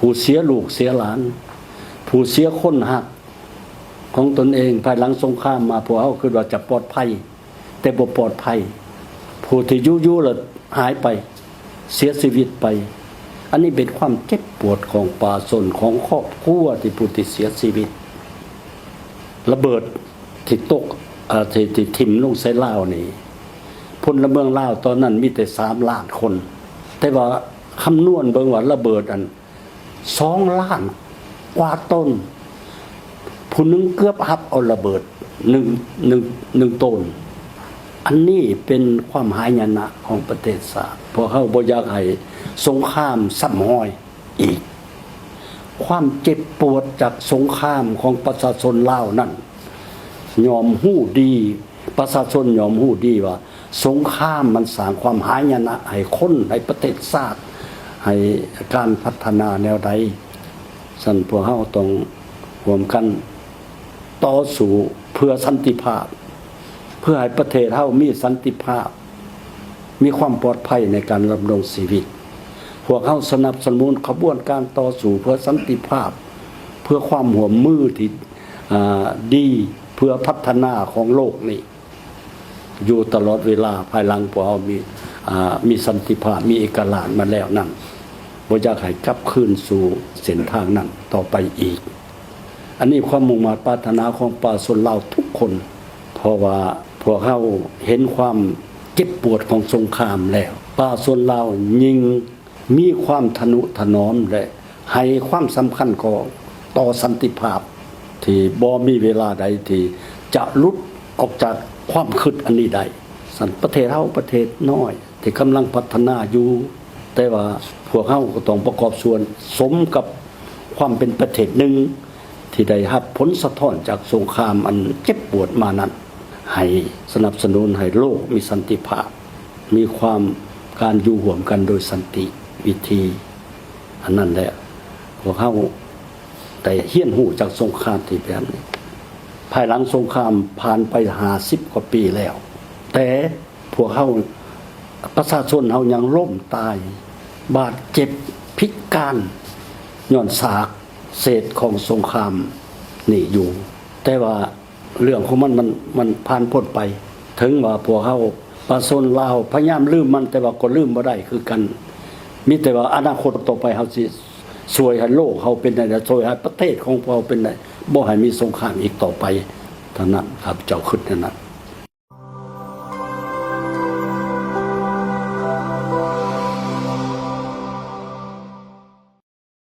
ຜູ້ເສຍລູກເສຍຫຼານ, ຜູ້ເສຍຄົນຮັກຂອງຕົນເອງ. ພາຍຫຼັງສົງຄາມມາ ພວກເຮົາຄິດວ່າຈະປອດໄພ, ແຕ່ບໍ່ປອດໄພ. ຜູ້ທີ່ຢູ່ໆ ລະຫາຍໄປ, ເສຍຊີວິດໄປ. ອັນນີ້ເປັນຄວາມເຈັບປວດຂອງປະຊາຊົນ, ຂອງຄອບຄົວທີ່ຜູ້ທີ່ເສຍຊີວິດ. ລະເບີດທີ່ຕົກ ເອີ ທີ່ ທີ່ຖິ້ມລົງໃສ່ລາວນີ້ ພົນລະເມືອງລາວຕອນນັ້ນມີແຕ່ສາມລ້ານຄົນ, ແຕ່ວ່າຄຳນວນເບິ່ງວ່າລະເບີດອັນ ສອງລ້ານກວ່າໂຕນ, ຜູ້ໜຶ່ງເກືອບຮັບເອົາລະເບີດໜຶ່ງ ໜຶ່ງ ໜຶ່ງໂຕນ. ອັນນີ້ເປັນຄວາມຫາຍະນະຂອງປະເທດຊາດ. ພວກເຮົາບໍ່ຢາກໃຫ້ສົງຄາມຊ້ຳຮອຍອີກ. ຄວາມເຈັບປວດຈາກສົງຄາມຂອງປະຊາຊົນລາວນັ້ນ ຍ່ອມຮູ້ດີ, ປະຊາຊົນຍ່ອມຮູ້ດີວ່າ ສົງຄາມມັນສ້າງຄວາມຫາຍະນະໃຫ້ຄົນ, ໃຫ້ປະເທດຊາດ, ໃຫ້ການພັດທະນາແນວໃດ. ຊັ້ນພວກເຮົາຕ້ອງຮ່ວມກັນຕໍ່ສູ້ເພື່ອສັນຕິພາບ, ເພື່ອໃຫ້ປະເທດເຮົາມີສັນຕິພາບ, ມີຄວາມປອດໄພໃນການດຳລົງຊີວິດ. ພວກເຮົາສະໜັບສະໜູນຂະບວນການຕໍ່ສູ້ເພື່ອສັນຕິພາບ, ເພື່ອຄວາມຮ່ວມມືທີ່ ອາ ດີ, ເພື່ອພັດທະນາຂອງໂລກນີ້ ຢູ່ຕະຫຼອດເວລາ. ພາຍຫຼັງພວກເຮົາມີ ອາ ມີສັນຕິພາບ, ມີເອກະລາດມາແລ້ວນັ້ນ, ບໍ່ຢາກໃຫ້ກັບຄືນສູ່ເສັ້ນທາງນັ້ນຕໍ່ໄປອີກ. ອັນນີ້ຄວາມມຸ່ງມາດປາດຖະໜາຂອງປະຊາຊົນລາວທຸກຄົນ, ເພາະວ່າພວກເຮົາເຫັນຄວາມເຈັບປວດຂອງສົງຄາມແລ້ວ, ປະຊາຊົນລາວຍິ່ງ ມີຄວາມທະນຸຖະໜອມ ແລະ ໃຫ້ຄວາມສຳຄັນກໍຕໍ່ສັນຕິພາບ ທີ່ບໍ່ມີເວລາໃດທີ່ຈະຫຼຸດອອກຈາກຄວາມຄິດອັນນີ້ໄດ້. ຊັ້ນປະເທດເຮົາປະເທດນ້ອຍທີ່ກຳລັງພັດທະນາຢູ່, ແຕ່ວ່າພວກເຮົາກໍຕ້ອງປະກອບສ່ວນສົມກັບຄວາມເປັນປະເທດໜຶ່ງ ທີ່ໄດ້ຮັບຜົນສະທ້ອນຈາກສົງຄາມອັນເຈັບປວດມານັ້ນ, ໃຫ້ສະໜັບສະໜູນໃຫ້ໂລກມີສັນຕິພາບ, ມີຄວາມການຢູ່ຮ່ວມກັນໂດຍສັນຕິວິທີ. ອັນນັ້ນແຫຼະ ພວກເຮົາໄດ້ຮຽນຮູ້ຈາກສົງຄາມທີ່ແບບນີ້. ພາຍຫຼັງສົງຄາມຜ່ານໄປຫ້າສິບກວ່າປີແລ້ວ, ແຕ່ພວກເຮົາ ປະຊາຊົນເຮົາຍັງລົ້ມຕາຍ, ບາດເຈັບ, ພິການ ຍ້ອນຊາກເສດຂອງສົງຄາມນີ້ຢູ່. ແຕ່ວ່າເລື່ອງຂອງມັນ ມັນ ມັນຜ່ານພົ້ນໄປ. ເຖິງວ່າພວກເຮົາປະຊາຊົນລາວພະຍາຍາມລືມມັນ, ແຕ່ວ່າກໍລືມບໍ່ໄດ້ຄືກັນ. ມີແຕ່ວ່າອະນາຄົດຕໍ່ໄປເຮົາຊິຊ່ວຍໃຫ້ໂລກເຮົາເປັນແນວໃດ, ຊ່ວຍໃຫ້ປະເທດຂອງພວກເຮົາເປັນແນວໃດ, ບໍ່ໃຫ້ມີສົງຄາມອີກຕໍ່ໄປເທົ່ານັ້ນ. ຂ້າພະເຈົ້າຄິດແນວນັ້ນ.